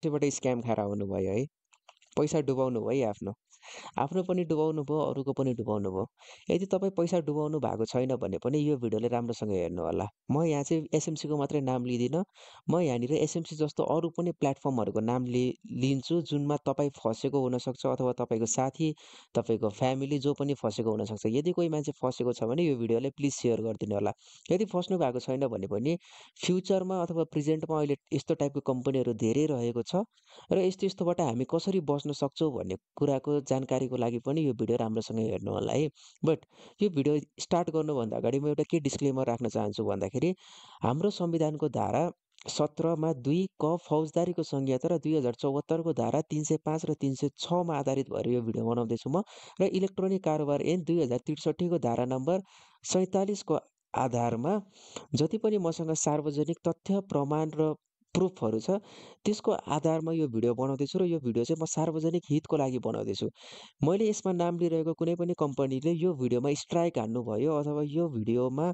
त्यसबाट स्क्याम खाएर आउनुभयो है। पैसा डुबाउनु भयो आफ्नो। आफ्नो पनि डुबाउनु भयो, अरूको पनि डुबाउनु भयो। यदि तपाईँ पैसा डुबाउनु भएको छैन भने पनि यो भिडियोले राम्रोसँग हेर्नुहोला। म यहाँ चाहिँ एसएमसीको मात्रै नाम लिँदिनँ। म यहाँनिर एसएमसी जस्तो अरू पनि प्लेटफर्महरूको नाम लिन्छु जुनमा तपाईँ फँसेको हुनसक्छ अथवा तपाईँको साथी, तपाईँको फ्यामिली जो पनि फँसेको हुनसक्छ। यदि कोही मान्छे फँसेको छ भने यो भिडियोलाई प्लिज सेयर गरिदिनु होला। यदि फँस्नु भएको छैन भने पनि फ्युचरमा अथवा प्रेजेन्टमा अहिले यस्तो टाइपको कम्पनीहरू धेरै रहेको छ र यस्तोबाट हामी कसरी बच्न सक्छौँ भन्ने कुराको जानकारीको लागि पनि यो भिडियो राम्रोसँग हेर्नु होला है। बट यो भिडियो स्टार्ट गर्नुभन्दा अगाडि म एउटा के डिस्क्लेमर राख्न चाहन्छु भन्दाखेरि हाम्रो संविधानको धारा 17 मा 2 क फौजदारीको संहिता र 2074 को धारा 305 र 306 मा आधारित भएर यो भिडियो बनाउँदैछु म र इलेक्ट्रोनिक कारोबार ऐन 2063 को धारा नम्बर 47 को आधारमा जति पनि मसँग सार्वजनिक तथ्य प्रमाण र प्रुफहरू छ त्यसको आधारमा यो भिडियो बनाउँदैछु र यो भिडियो चाहिँ म सार्वजनिक हितको लागि बनाउँदैछु। मैले यसमा नाम लिइरहेको कुनै पनि कम्पनीले यो भिडियोमा स्ट्राइक हान्नुभयो अथवा यो भिडियोमा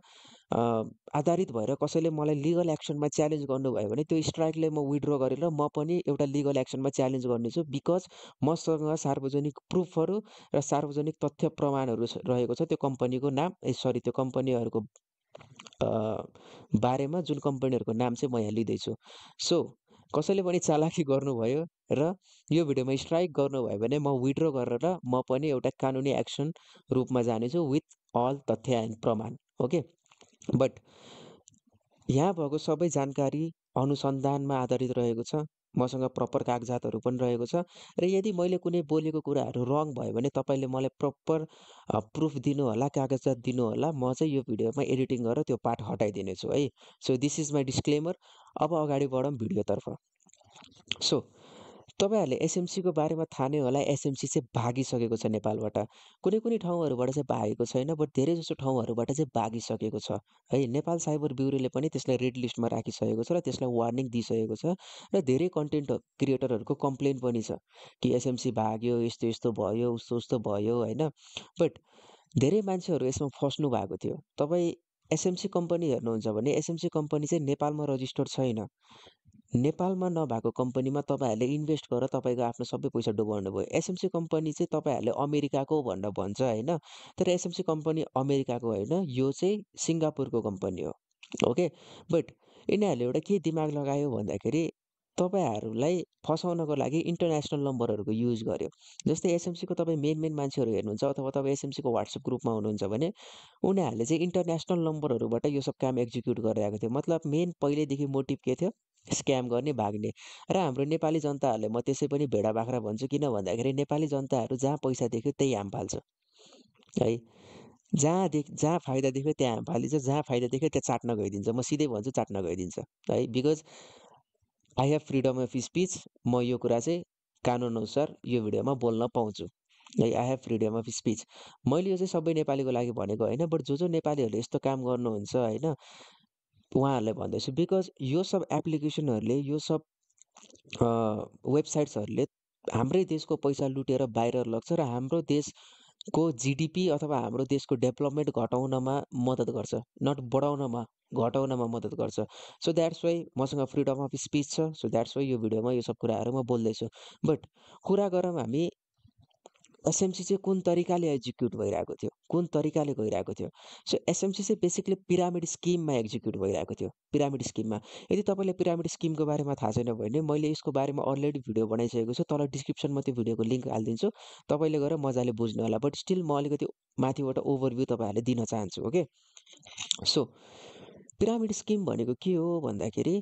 आधारित भएर कसैले मलाई लिगल एक्सनमा च्यालेन्ज गर्नुभयो भने त्यो स्ट्राइकलाई म विथड्र गरेर म पनि एउटा लिगल एक्सनमा च्यालेन्ज गर्नेछु बिकज मसँग सार्वजनिक प्रुफहरू र सार्वजनिक तथ्य प्रमाणहरू रहेको छ त्यो कम्पनीको नाम त्यो कम्पनीहरूको बारेमा जुन कम्पनीहरूको नाम चाहिँ म यहाँ लिँदैछु। सो कसैले पनि चालाकी गर्नुभयो र यो भिडियोमा स्ट्राइक गर्नुभयो भने म विथड्र गरेर म पनि एउटा कानुनी एक्सन रूपमा जानेछु विथ अल तथ्य एन्ड प्रमाण। ओके, बट यहाँ भएको सबै जानकारी अनुसन्धानमा आधारित रहेको छ। मसँग प्रपर कागजातहरू पनि रहेको छ र यदि मैले कुनै बोलेको कुराहरू रङ भयो भने तपाईँले मलाई प्रपर प्रुफ दिनु होला, कागजात दिनु होला। म चाहिँ यो भिडियोमा एडिटिङ गरेर त्यो पार्ट हटाइदिनेछु है। So this is my disclaimer. अब अगाडि बढौँ भिडियोतर्फ। सो तपाईँहरूले एसएमसीको बारेमा थाहा नै होला, एसएमसी चाहिँ भागिसकेको छ नेपालबाट। कुनै कुनै ठाउँहरूबाट चाहिँ भागेको छैन, बट धेरै जसो ठाउँहरूबाट चाहिँ भागिसकेको छ है। नेपाल साइबर ब्युरोले पनि त्यसलाई रेड लिस्टमा राखिसकेको छ र त्यसलाई वार्निङ दिइसकेको छ र धेरै कन्टेन्ट क्रिएटरहरूको कम्प्लेन पनि छ कि एसएमसी भाग्यो, यस्तो यस्तो भयो, उस्तो उस्तो भयो होइन। बट धेरै मान्छेहरू यसमा फस्नु भएको थियो। तपाईँ एसएमसी कम्पनी हेर्नुहुन्छ भने एसएमसी कम्पनी चाहिँ नेपालमा रजिस्टर्ड छैन। नेपालमा नभएको कम्पनीमा तपाईँहरूले इन्भेस्ट गरेर तपाईँको आफ्नो सबै पैसा डुबाउनु भयो। एसएमसी कम्पनी चाहिँ तपाईँहरूले अमेरिकाको भनेर भन्छ होइन, तर एसएमसी कम्पनी अमेरिकाको होइन, यो चाहिँ सिङ्गापुरको कम्पनी हो। ओके, बट यिनीहरूले एउटा के दिमाग लगायो भन्दाखेरि तपाईँहरूलाई फसाउनको लागि इन्टरनेसनल नम्बरहरूको युज गर्यो। जस्तै एसएमसीको तपाईँ मेन मान्छेहरू हेर्नुहुन्छ अथवा तपाईँ एसएमसीको वाट्सएप ग्रुपमा हुनुहुन्छ भने उनीहरूले चाहिँ इन्टरनेसनल नम्बरहरूबाट यो सब काम एक्जिक्युट गरिरहेको थियो। मतलब मेन पहिल्यैदेखि मोटिभ के थियो? स्क्याम गर्ने, भाग्ने। र हाम्रो नेपाली जनताहरूले म त्यसै पनि भेडा बाख्रा भन्छु, किन भन्दाखेरि नेपाली जनताहरू जहाँ पैसा देख्यो त्यही हाम फाल्छ है। जहाँ फाइदा देख्यो त्यहाँ हाम फालिन्छ, जहाँ फाइदा देख्यो त्यहाँ चाट्न गइदिन्छ। म सिधै भन्छु, चाट्न गइदिन्छ है। Because I have freedom of speech. म यो कुरा चाहिँ कानुनअनुसार यो भिडियोमा बोल्न पाउँछु है। I have freedom of speech. मैले यो चाहिँ सबै नेपालीको लागि भनेको होइन, बट जो नेपालीहरूले यस्तो काम गर्नुहुन्छ होइन उहाँहरूलाई भन्दैछु। बिकज यो सब एप्लिकेसनहरूले, यो सब वेबसाइट्सहरूले हाम्रै देशको पैसा लुटेर बाहिर लग्छ र हाम्रो देशको जिडिपी अथवा हाम्रो देशको डेभलपमेन्ट घटाउनमा मद्दत गर्छ, नट बढाउनमा, घटाउनमा मद्दत गर्छ। सो द्याट्स वाइ मसँग फ्रिडम अफ स्पिच छ। सो द्याट्स वाइ यो भिडियोमा यो सब कुराहरू म बोल्दैछु। बट कुरा गरौँ हामी एसएमसी चाहिँ कुन तरिकाले एक्जिक्युट भइरहेको थियो, कुन तरिकाले गइरहेको थियो। सो एसएमसी चाहिँ बेसिकली पिरामिड स्किममा एक्जिक्युट भइरहेको थियो, पिरामिड स्किममा। यदि तपाईँले पिरामिड स्किमको बारेमा थाहा छैन भने मैले यसको बारेमा अलरेडी भिडियो बनाइसकेको छु, तल डिस्क्रिप्सनमा त्यो भिडियोको लिङ्क हालिदिन्छु, तपाईँले गएर मजाले बुझ्नु होला। बट स्टिल म अलिकति माथिबाट ओभरभ्यू तपाईँहरूले दिन चाहन्छु। ओके, सो पिरामिड स्किम भनेको के हो भन्दाखेरि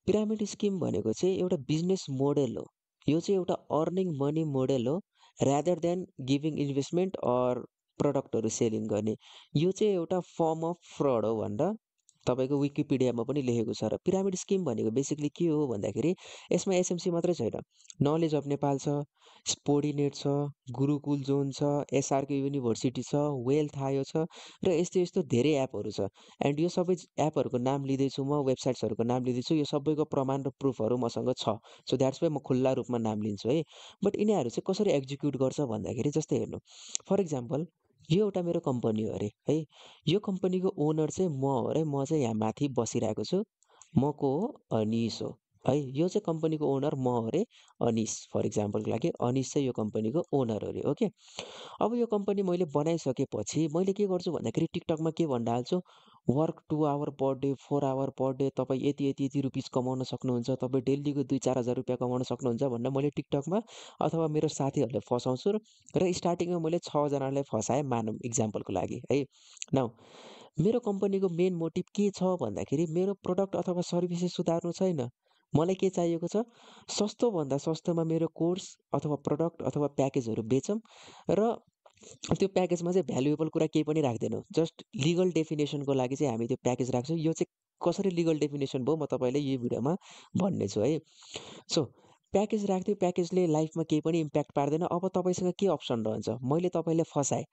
पिरामिड स्किम भनेको चाहिँ एउटा बिजनेस मोडेल हो। यो चाहिँ एउटा अर्निङ मनी मोडेल हो rather than giving investment or प्रडक्टहरू सेलिङ गर्ने। यो चाहिँ एउटा फर्म अफ फ्रड हो भनेर तपाईँको विकिपिडियामा पनि लेखेको छ। र पिरामिड स्किम भनेको बेसिकली के हो भन्दाखेरि यसमा एसएमसी मात्रै छैन, नलेज अफ नेपाल छ, स्पोर्डिनेट छ, गुरुकुल जोन छ, एसआरके युनिभर्सिटी छ, वेल्थ आयो छ र यस्तो यस्तो धेरै एपहरू छ। एन्ड यो सबै एपहरूको नाम लिँदैछु म, वेबसाइट्सहरूको नाम लिँदैछु, यो सबैको प्रमाण र प्रुफहरू मसँग छ। सो द्याट्स वाइ म खुल्ला रूपमा नाम लिन्छु है। बट यिनीहरू चाहिँ कसरी एक्जिक्युट गर्छ भन्दाखेरि जस्तै हेर्नु, फर इक्जाम्पल यो एउटा मेरो कम्पनी हो अरे है, यो कम्पनीको ओनर चाहिँ म हो अरे, म चाहिँ यहाँ माथि बसिरहेको छु, म को हो? अनिस हो है। यो चाहिँ कम्पनीको ओनर म हो रे अनिस, फर इक्जाम्पलको लागि अनिस चाहिँ यो कम्पनीको ओनर हो रे, ओके। अब यो कम्पनी मैले बनाइसकेपछि मैले के गर्छु भन्दाखेरि टिकटकमा के भन्न हाल्छु, work 2 hour per day 4 hour per day तपाईँ यति यति यति रुपिस कमाउन सक्नुहुन्छ, तपाईँ डेलीको 2-4 हजार रुपियाँ कमाउन सक्नुहुन्छ भनेर मैले टिकटकमा अथवा मेरो साथीहरूले फसाउँछु र स्टार्टिङमा मैले 6 जनालाई फसाएँ मानौँ इक्जाम्पलको लागि है। नाउ मेरो कम्पनीको मेन मोटिभ के छ भन्दाखेरि मेरो प्रोडक्ट अथवा सर्भिसेस सुधार्नु छैन। मलाई के चाहिएको छ, सस्तोभन्दा सस्तोमा मेरो कोर्स अथवा प्रोडक्ट अथवा प्याकेजहरू बेचौँ र त्यो प्याकेजमा चाहिँ भ्यालुएबल कुरा केही पनि राख्दैनौँ। जस्ट लिगल डेफिनेसनको लागि चाहिँ हामी त्यो प्याकेज राख्छौँ। यो चाहिँ कसरी लिगल डेफिनेसन भयो म तपाईँलाई यो भिडियोमा भन्नेछु है। सो प्याकेज राख्दियो, प्याकेजले लाइफमा केही पनि इम्प्याक्ट पार्दैन। अब तपाईँसँग के अप्सन रहन्छ, मैले तपाईँलाई फसाएँ।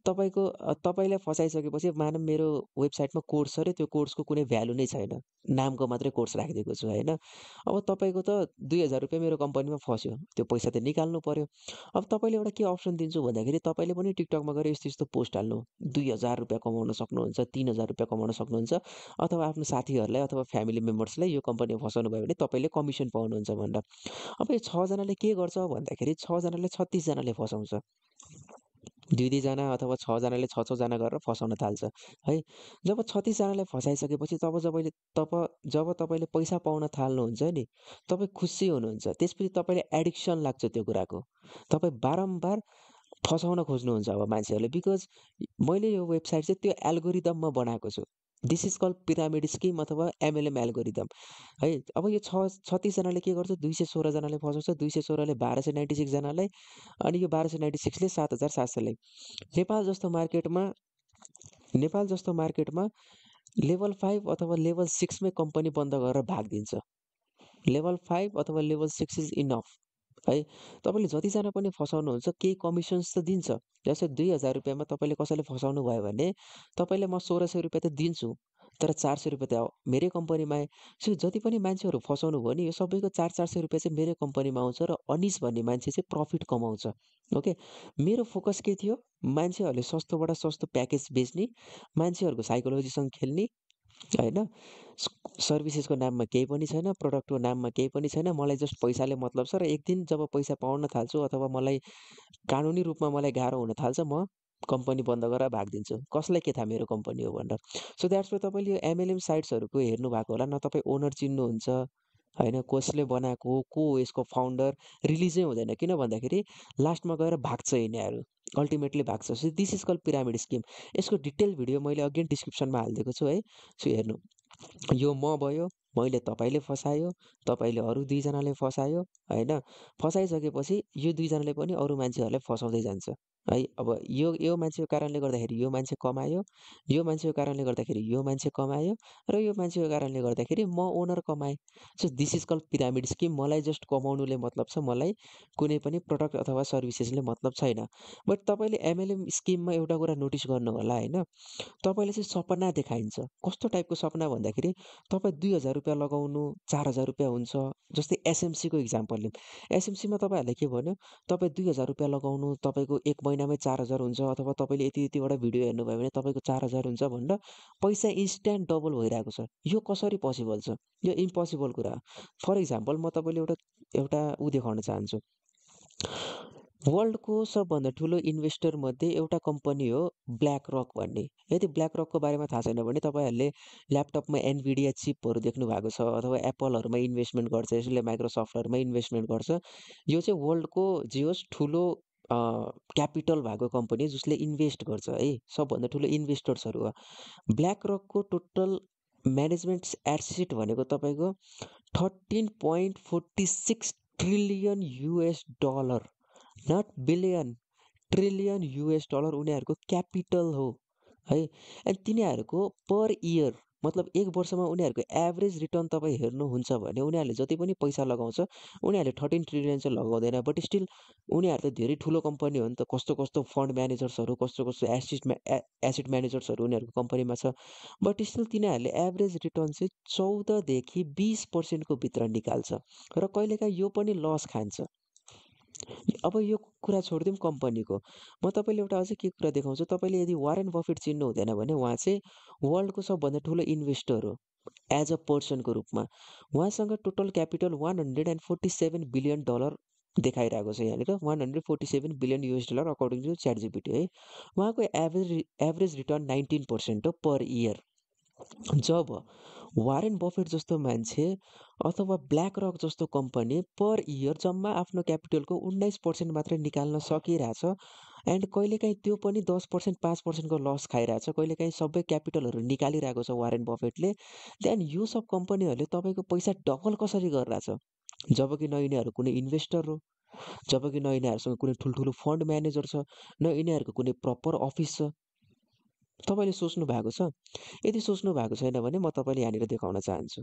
तपाईँलाई फसाइसकेपछि मानौँ मेरो वेबसाइटमा कोर्स छ अरे त्यो कोर्सको कुनै भ्यालु नै छैन। नामको मात्रै कोर्स राखिदिएको छु होइन। अब तपाईँको त 2000 रुपियाँ मेरो कम्पनीमा फस्यो। त्यो पैसा त निकाल्नु पर्यो। अब तपाईँले एउटा के अप्सन दिन्छु भन्दाखेरि तपाईँले पनि टिकटकमा गएर यस्तो यस्तो पोस्ट हाल्नु। 2000 रुपियाँ कमाउन सक्नुहुन्छ, 3000 रुपियाँ कमाउन सक्नुहुन्छ अथवा आफ्नो साथीहरूलाई अथवा फ्यामिली मेम्बर्सलाई यो कम्पनीमा फसाउनु भयो भने तपाईँले कमिसन पाउनुहुन्छ भनेर। अब यो 6 जनाले के गर्छ भन्दाखेरि 6 जनाले 36 जनाले फसाउँछ। 2-2 जना अथवा 6 जनाले 6-6 जना गरेर फसाउन थाल्छ है। जब 36 जनालाई फसाइसकेपछि जब तपाईँले पैसा पाउन थाल्नुहुन्छ नि, तपाईँ खुसी हुनुहुन्छ। त्यसपछि तपाईँले एडिक्सन लाग्छ त्यो कुराको। तपाईँ बारम्बार फसाउन खोज्नुहुन्छ अब मान्छेहरूले, बिकज मैले यो वेबसाइट चाहिँ त्यो एल्गोरिदममा बनाएको छु। This is called pyramid scheme अथवा एमएलएम एल्गोरिदम है। अब यो 36 जनाले के गर्छ, 216 जनाले फसाउँछ, 216ले 1296 जनालाई, अनि यो 1296ले 7700लाई। नेपाल जस्तो मार्केटमा नेपाल जस्तो मार्केटमा लेभल 5 अथवा लेभल 6 मै कम्पनी बन्द गरेर भागिदिन्छ। लेभल 5 अथवा लेभल 6 इज इनफ है। तपाईँले जतिजना पनि फसाउनुहुन्छ केही कमिसन्स त दिन्छ। जस्तै 2000 रुपियाँमा तपाईँले कसैले फसाउनु भयो भने तपाईँले म 1600 रुपियाँ त दिन्छु, तर 400 रुपियाँ त मेरै कम्पनीमा आए। सो जति पनि मान्छेहरू फसाउनु भयो नि, यो सबैको 400-400 रुपियाँ चाहिँ मेरै कम्पनीमा आउँछ र अनिस भन्ने मान्छे चाहिँ प्रफिट कमाउँछ। ओके, मेरो फोकस के थियो, मान्छेहरूले सस्तोबाट सस्तो प्याकेज बेच्ने, मान्छेहरूको साइकोलोजीसँग खेल्ने होइन। सर्भिसेसको नाममा केही पनि छैन, प्रोडक्टको नाममा केही पनि छैन। मलाई जस्ट पैसाले मतलब छ र एक दिन जब पैसा पाउन थाल्छु अथवा मलाई कानुनी रूपमा मलाई गाह्रो हुन थाल्छ, म कम्पनी बन्द गरेर भागिदिन्छु। कसलाई के थाहा मेरो कम्पनी हो भनेर। सो द्याट्स वाइ तपाईँले यो एमएलएम साइट्सहरूको हेर्नु भएको होला, न तपाईँ ओनर चिन्नुहुन्छ होइन, कसले बनाएको हो, को हो यसको फाउन्डर, रिलिजै हुँदैन। किन भन्दाखेरि लास्टमा गएर भाग्छ यिनीहरू, अल्टिमेटली भाग्छ। So this is called pyramid scheme. यसको डिटेल भिडियो मैले अगेन डिस्क्रिप्सनमा हालिदिएको छु है। सो हेर्नु, यो म भयो, मैले तपाईँले फसायो, तपाईँले अरू 2 जनाले फसायो होइन। फसाइसकेपछि यो 2 जनाले पनि अरू मान्छेहरूलाई फसाउँदै जान्छ है। अब यो मान्छेको कारणले गर्दाखेरि यो मान्छे कमायो, यो मान्छेको कारणले गर्दाखेरि यो मान्छे कमायो, र यो मान्छेको कारणले गर्दाखेरि म ओनर कमाएँ। So this is called pyramid scheme. मलाई जस्ट कमाउनुले मतलब छ, मलाई कुनै पनि प्रडक्ट अथवा सर्भिसेसले मतलब छैन। बट तपाईँले एमएलएम स्किममा एउटा कुरा नोटिस गर्नु होला होइन, तपाईँले चाहिँ सपना देखाइन्छ। कस्तो टाइपको सपना भन्दाखेरि तपाईँ 2000 रुपियाँ लगाउनु 4000 रुपियाँ हुन्छ। जस्तै एसएमसीको इक्जाम्पल लिउँ। एसएमसीमा तपाईँहरूले के भन्यो, तपाईँ 2000 रुपियाँ लगाउनु तपाईँको 1 महिनामै 4000 हुन्छ, अथवा तपाईँले यति यतिवटा भिडियो हेर्नुभयो भने तपाईँको 4000 हुन्छ भनेर पैसा इन्स्ट्यान्ट डबल भइरहेको छ। यो कसरी पोसिबल छ? यो इम्पोसिबल कुरा हो। फर इक्जाम्पल म तपाईँले एउटा एउटा ऊ देखाउन चाहन्छु। वर्ल्डको सबभन्दा ठुलो इन्भेस्टर मध्ये एउटा कम्पनी हो ब्ल्याक रक भन्ने। यदि ब्ल्याक रकको बारेमा थाहा छैन भने तपाईँहरूले ल्यापटपमा एनभिडिया चिपहरू देख्नु भएको छ, अथवा एप्पलहरूमा इन्भेस्टमेन्ट गर्छ, यसले माइक्रोसफ्टहरूमा इन्भेस्टमेन्ट गर्छ। यो चाहिँ वर्ल्डको जे होस् ठुलो क्यापिटल भएको कम्पनी जसले इन्भेस्ट गर्छ है, सबभन्दा ठुलो इन्भेस्टर्सहरू हो। ब्ल्याक रकको टोटल म्यानेजमेन्ट एसेट भनेको तपाईँको 13.46 trillion US dollar, not billion, trillion US dollar उनीहरूको क्यापिटल हो है। एन्ड तिनीहरूको पर इयर मतलब एक वर्षमा उनीहरूको एभरेज रिटर्न तपाईँ हेर्नुहुन्छ भने उनीहरूले जति पनि पैसा लगाउँछ उनीहरूले 13 ट्रिलियन चाहिँ लगाउँदैन। बट स्टिल उनीहरू त धेरै ठुलो कम्पनी हो नि त। कस्तो कस्तो फन्ड म्यानेजर्सहरू, कस्तो कस्तो एसेट म्यानेजर्सहरू उनीहरूको कम्पनीमा छ। बट स्टिल तिनीहरूले एभरेज रिटर्न चाहिँ 14 देखि 20% भित्र निकाल्छ, र कहिलेकाहीँ यो पनि लस खान्छ। अब यो कुरा छोडिदिउँ कम्पनीको, म तपाईँले एउटा अझै के कुरा देखाउँछु। तपाईँले यदि वारेन बफेट चिन्नु हुँदैन भने उहाँ चाहिँ वर्ल्डको सबभन्दा ठुलो इन्भेस्टर हो। एज अ पर्सनको रूपमा। उहाँसँग टोटल क्यापिटल $147 बिलियन देखाइरहेको छ यहाँनिर, $147 बिलियन अकर्डिङ टु च्याटजिपिटी है। उहाँको एभरेज रिटर्न 19% हो पर इयर। जब वारेन बफेट जस्तो मान्छे अथवा ब्ल्याक रक जस्तो कम्पनी पर इयर जम्मा आफ्नो क्यापिटलको 19% मात्रै निकाल्न सकिरहेछ, एन्ड कहिलेकाहीँ त्यो पनि 10% 5%को लस खाइरहेछ, कहिलेकाहीँ सबै क्यापिटलहरू निकालिरहेको छ वारेन बफेटले, त्यहाँदेखि यो सब कम्पनीहरूले तपाईँको पैसा डबल कसरी गरिरहेछ? जबकि न यिनीहरू कुनै इन्भेस्टर हो, जबकि न यिनीहरूसँग कुनै ठुल्ठुलो फन्ड म्यानेजर छ, न यिनीहरूको कुनै प्रपर अफिस छ। तपाईँले सोच्नु भएको छ? यदि सोच्नु भएको छैन भने म तपाईँले यहाँनिर देखाउन चाहन्छु।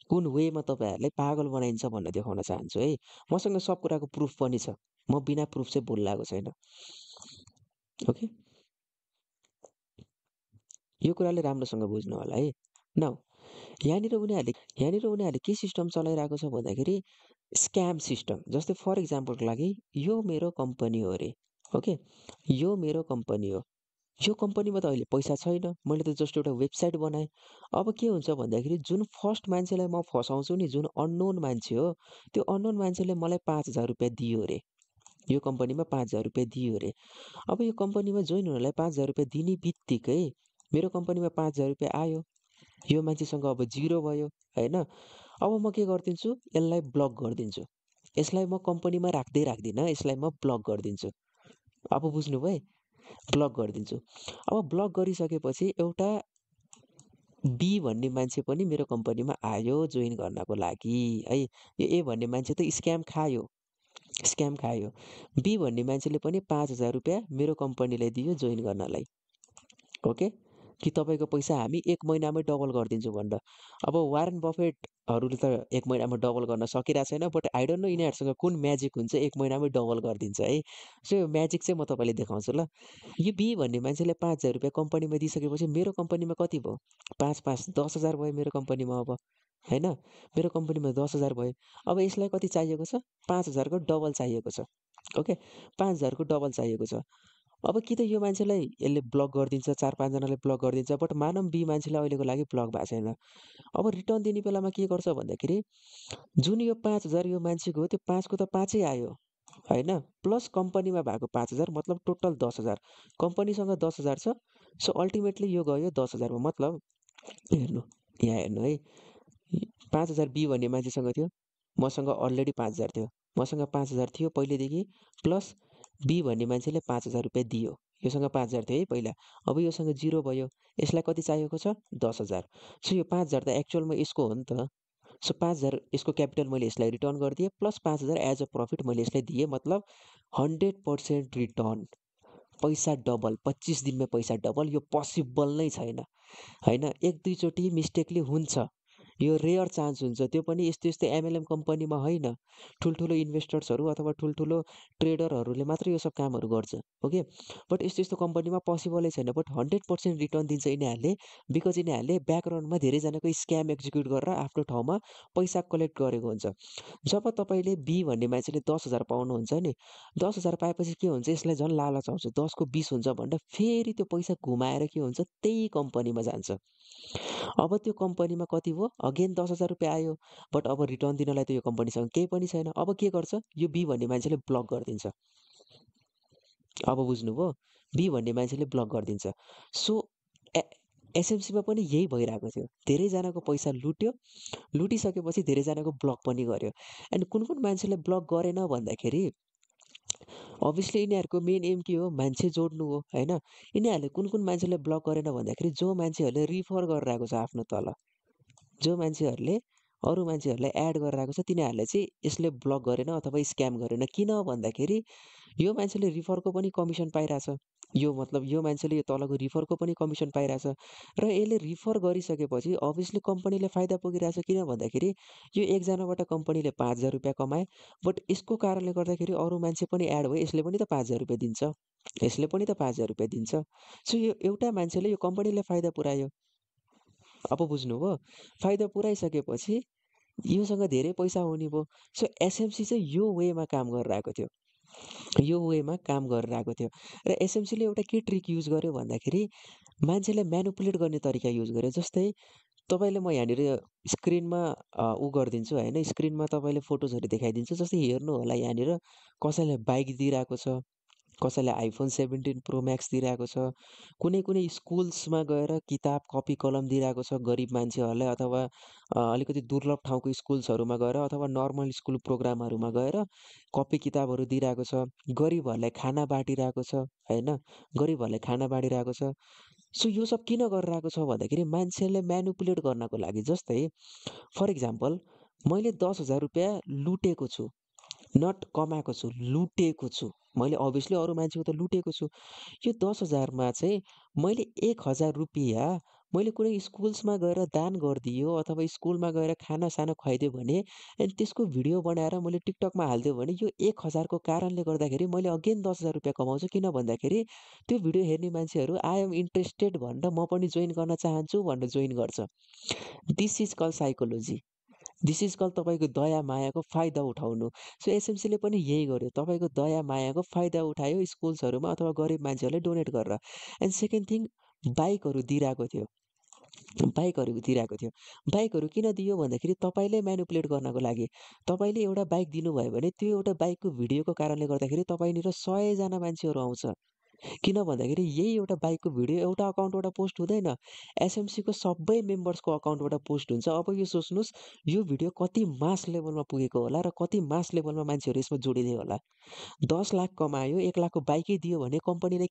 कुन वेमा तपाईँहरूलाई पागल बनाइन्छ भनेर देखाउन चाहन्छु है। मसँग सब कुराको प्रुफ पनि छ, म बिना प्रुफ चाहिँ बोलिरहेको छैन। ओके, यो कुराले राम्रोसँग बुझ्नु होला है। नाउ यहाँनिर उनीहरूले के सिस्टम चलाइरहेको छ भन्दाखेरि स्क्याम सिस्टम। जस्तै फर इक्जाम्पलको लागि यो मेरो कम्पनी हो अरे, ओके, यो मेरो कम्पनी हो, यो कम्पनीमा त अहिले पैसा छैन, मैले त जस्ट एउटा वेबसाइट बनाएँ। अब के हुन्छ भन्दाखेरि जुन फर्स्ट मान्छेलाई म फसाउँछु नि, जुन अननोन मान्छे हो, त्यो अननोन मान्छेले मलाई ₹5000 दियो अरे, यो कम्पनीमा ₹5000 दियो अरे। अब यो कम्पनीमा जोइन हुनलाई ₹5000 दिने बित्तिकै मेरो कम्पनीमा ₹5000 आयो, यो मान्छेसँग अब जिरो भयो होइन। अब म के गरिदिन्छु, यसलाई ब्लक गरिदिन्छु, यसलाई म कम्पनीमा राख्दै राख्दिनँ, यसलाई म ब्लक गरिदिन्छु। अब बुझ्नुभयो, ब्लक गरिदिन्छु। अब ब्लक गरिसकेपछि एउटा बी भन्ने मान्छे पनि मेरो कम्पनीमा आयो जोइन गर्नको लागि है। यो ए भन्ने मान्छे त स्क्याम खायो। बी भन्ने मान्छेले पनि ₹5000 मेरो कम्पनीलाई दियो जोइन गर्नलाई, ओके, कि तपाईँको पैसा हामी 1 महिनामै डबल गरिदिन्छु भनेर। अब वारेन बफेटहरूले त 1 महिनामा डबल गर्न सकिरहेको छैन, बट आई डोन्ट नो यिनीहरूसँग कुन म्याजिक हुन्छ 1 महिनामै डबल गरिदिन्छ है। सो यो म्याजिक चाहिँ म तपाईँलाई देखाउँछु ल। यो बी भन्ने मान्छेले ₹5000 कम्पनीमा दिइसकेपछि मेरो कम्पनीमा कति भयो? 5 5 10,000 भयो मेरो कम्पनीमा अब, होइन? मेरो कम्पनीमा 10,000 भयो। अब यसलाई कति चाहिएको छ? 5,000 को डबल चाहिएको छ, ओके, 5,000 को डबल चाहिएको छ। अब कि त यो मान्छेलाई यसले ब्लक गरिदिन्छ, 4-5 जनाले ब्लक गरिदिन्छ, बट मानौँ बी मान्छेलाई अहिलेको लागि ब्लक भएको छैन। अब रिटर्न दिने बेलामा के गर्छ भन्दाखेरि जुन यो 5,000 यो मान्छेको हो, त्यो 5 को त 5 आयो होइन, प्लस कम्पनीमा भएको 5,000 मतलब टोटल 10,000। कम्पनीसँग 10,000 छ, सो अल्टिमेटली यो गयो 10,000 मा। मतलब हेर्नु, यहाँ हेर्नु है, 5,000 बी भन्ने मान्छेसँग थियो, मसँग अलरेडी 5,000 थियो, मसँग 5,000 थियो पहिलेदेखि, प्लस बी भन्ने मान्छेले 5,000 दियो, योसँग 5,000 थियो है पहिला, अब योसँग जिरो भयो, यसलाई कति चाहिएको छ? 10,000। सो यो 5,000 त एक्चुअलमा यसको हो नि त। सो 5,000 यसको क्यापिटल मैले यसलाई रिटर्न गरिदिएँ, प्लस 5,000 एज अ प्रफिट मैले यसलाई दिएँ, मतलब 100% रिटर्न, पैसा डबल, 25 दिनमै पैसा डबल। यो पोसिबल नै छैन होइन, 1-2चोटि मिस्टेकली हुन्छ, यो रेयर चान्स हुन्छ, त्यो पनि यस्तो यस्तो एमएलएम कम्पनीमा होइन, ठुल्ठुलो इन्भेस्टर्सहरू अथवा ठुल्ठुलो ट्रेडरहरूले मात्रै यो सब कामहरू गर्छ, ओके। बट यस्तो यस्तो कम्पनीमा पोसिबलै छैन, बट 100% रिटर्न दिन्छ यिनीहरूले, बिकज यिनीहरूले ब्याकग्राउन्डमा धेरैजनाको स्क्याम एक्जिक्युट गरेर आफ्नो ठाउँमा पैसा कलेक्ट गरेको हुन्छ। जब तपाईँले बी भन्ने मान्छेले 10,000 पाउनुहुन्छ नि, 10,000 पाएपछि के हुन्छ, यसलाई झन् लालच आउँछ, 10 को 20 हुन्छ भनेर फेरि त्यो पैसा घुमाएर के हुन्छ, त्यही कम्पनीमा जान्छ। अब त्यो कम्पनीमा कति भयो, अगेन 10,000 आयो, बट अब रिटर्न दिनलाई त यो कम्पनीसँग केही पनि छैन। अब के गर्छ, यो बी भन्ने मान्छेले ब्लक गरिदिन्छ। अब बुझ्नुभयो, बी भन्ने मान्छेले ब्लक गरिदिन्छ। सो एसएमसीमा पनि यही भइरहेको थियो, धेरैजनाको पैसा लुट्यो, लुटिसकेपछि धेरैजनाको ब्लक पनि गर्यो। एन्ड कुन कुन मान्छेले ब्लक गरेन भन्दाखेरि अभियसली यिनीहरूको मेन एम के हो, मान्छे जोड्नु हो होइन। यिनीहरूले कुन कुन मान्छेले ब्लक गरेन भन्दाखेरि जो मान्छेहरूले रिफर गरिरहेको छ आफ्नो तल, जो मान्छेहरूले अरू मान्छेहरूलाई एड गरिरहेको छ, तिनीहरूलाई चाहिँ यसले ब्लक गरेन अथवा स्क्याम गरेन। किन भन्दाखेरि यो मान्छेले रिफरको पनि कमिसन पाइरहेछ, यो मतलब यो मान्छेले यो तलको रिफरको पनि कमिसन पाइरहेछ, र यसले रिफर गरिसकेपछि अभियसली कम्पनीले फाइदा पुगिरहेछ। किन भन्दाखेरि यो एकजनाबाट कम्पनीले 5,000 कमाए, बट यसको कारणले गर्दाखेरि अरू मान्छे पनि एड भयो, यसले पनि त 5,000 दिन्छ, यसले पनि त 5,000 दिन्छ। सो यो एउटा मान्छेले यो कम्पनीले फाइदा पुऱ्यायो। अब बुझ्नुभयो, फाइदा पुऱ्याइसकेपछि योसँग धेरै पैसा हुने भयो। सो एसएमसी चाहिँ यो वेमा काम गरिरहेको थियो, यो वेमा काम गरिरहेको थियो। र एसएमसीले एउटा के ट्रिक युज गर्यो भन्दाखेरि मान्छेलाई म्यानिपुलेट गर्ने तरिका युज गर्यो। जस्तै तपाईँले म यहाँनिर स्क्रिनमा उ गरिदिन्छु होइन, स्क्रिनमा तपाईँले फोटोजहरू देखाइदिन्छु। जस्तै हेर्नु होला यहाँनिर कसैलाई बाइक दिइरहेको छ, कसैलाई iPhone 17 प्रो म्याक्स दिइरहेको छ, कुनै कुनै स्कुल्समा गएर किताब, कपी, कलम दिइरहेको छ गरिब मान्छेहरूलाई अथवा अलिकति दुर्लभ ठाउँको स्कुल्सहरूमा गएर अथवा नर्मल स्कुल प्रोग्रामहरूमा गएर कपी किताबहरू दिइरहेको छ। गरिबहरूलाई खाना बाँडिरहेको छ होइन, गरिबहरूलाई खाना बाँडिरहेको छ। सो यो सब किन गरिरहेको छ भन्दाखेरि मान्छेलाई म्यानिपुलेट गर्नको लागि। जस्तै फर इक्जाम्पल मैले 10,000 रुपियाँ लुटेको छु, नट कमाएको छु, लुटेको छु। मैले अभियसली अरू मान्छेको त लुटेको छु। यो 10,000मा चाहिँ मैले 1,000 रुपियाँ मैले कुनै स्कुल्समा गएर दान गरिदियो अथवा स्कुलमा गएर खानासाना खुवाइदियो भने अनि त्यसको भिडियो बनाएर मैले टिकटकमा हालिदियो भने यो 1,000को कारणले गर्दाखेरि मैले अगेन 10,000 रुपियाँ कमाउँछु। किन भन्दाखेरि त्यो भिडियो हेर्ने मान्छेहरू आई एम इन्ट्रेस्टेड भनेर म पनि जोइन गर्न चाहन्छु भनेर जोइन गर्छ। This is call psychology. This is call तपाईँको दया मायाको फाइदा उठाउनु। सो एसएमसीले पनि यही गर्यो, तपाईँको दया मायाको फाइदा उठायो स्कुल्सहरूमा अथवा गरिब मान्छेहरूलाई डोनेट गरेर। एन्ड सेकेन्ड थिङ, बाइकहरू दिइरहेको थियो, बाइकहरू दिइरहेको थियो। बाइकहरू किन दियो भन्दाखेरि तपाईँले म्यानिपुलेट गर्नको लागि। तपाईँले एउटा बाइक दिनुभयो भने त्यो एउटा बाइकको भिडियोको कारणले गर्दाखेरि तपाईँनिर 100जना मान्छेहरू आउँछ। किन भन्दाखेरि यही एउटा बाइकको भिडियो एउटा अकाउन्टबाट पोस्ट हुँदैन, एसएमसीको सबै मेम्बर्सको अकाउन्टबाट पोस्ट हुन्छ। अब यो सोच्नुहोस् यो भिडियो कति मास लेभलमा पुगेको होला र कति मास लेभलमा मान्छेहरू यसमा जोडिदिए होला। 10 लाख कमायो, 1 लाखको बाइकै दियो भने कम्पनीलाई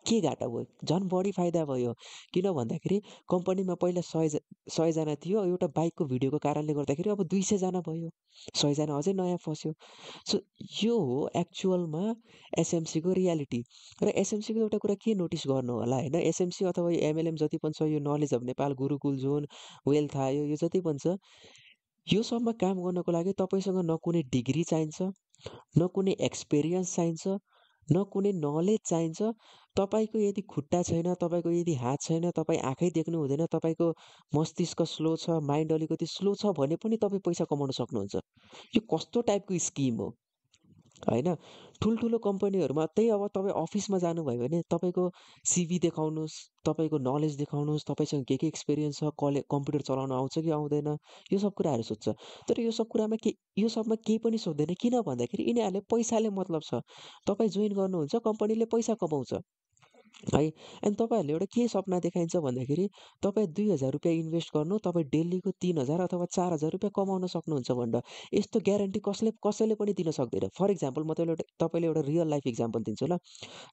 के घाटा भयो? झन् बढी फाइदा भयो। किन भन्दाखेरि कम्पनीमा पहिला 100जना थियो, एउटा बाइकको भिडियोको कारणले गर्दाखेरि अब 200जना भयो। 100जना अझै नयाँ फस्यो। सो यो हो एक्चुअलमा एसएमसीको रियालिटी। र एसएमसीको एउटा कुरा के नोटिस गर्नु होला होइन, एसएमसी अथवा यो एमएलएम जति पनि छ, यो knowledge of Nepal, Gurukul John, wealth आयो, यो जति पनि छ, यो सबमा काम गर्नको लागि तपाईँसँग न कुनै डिग्री चाहिन्छ, न कुनै एक्सपिरियन्स चाहिन्छ, न कुनै नलेज चाहिन्छ। तपाईँको यदि खुट्टा छैन, तपाईँको यदि हात छैन, तपाईँ आँखै देख्नु हुँदैन, तपाईँको मस्तिष्क स्लो छ, माइन्ड अलिकति स्लो छ भने पनि तपाईँ पैसा कमाउन सक्नुहुन्छ। यो कस्तो टाइपको स्किम हो होइन। ठुल्ठुलो कम्पनीहरूमा त्यही अब तपाईँ अफिसमा जानुभयो भने तपाईँको सिभी देखाउनुहोस्, तपाईँको नलेज देखाउनुहोस्, तपाईँसँग के एक्सपिरियन्स छ, कम्प्युटर चलाउन आउँछ कि आउँदैन, यो सब कुराहरू सोध्छ। तर यो सब कुरामा के यो सबमा केही पनि सोध्दैन। किन भन्दाखेरि यिनीहरूले पैसाले मतलब छ। तपाईँ जोइन गर्नुहुन्छ, कम्पनीले पैसा कमाउँछ है। अनि तपाईँहरूले एउटा के सपना देखाइन्छ भन्दाखेरि तपाईँ 2,000 रुपियाँ इन्भेस्ट गर्नु, तपाईँ डेलीको 3,000 अथवा 4,000 रुपियाँ कमाउन सक्नुहुन्छ भनेर। यस्तो ग्यारेन्टी कसैले पनि दिन सक्दैन। फर इक्जाम्पल म तपाईँले एउटा रियल लाइफ इक्जाम्पल दिन्छु ल।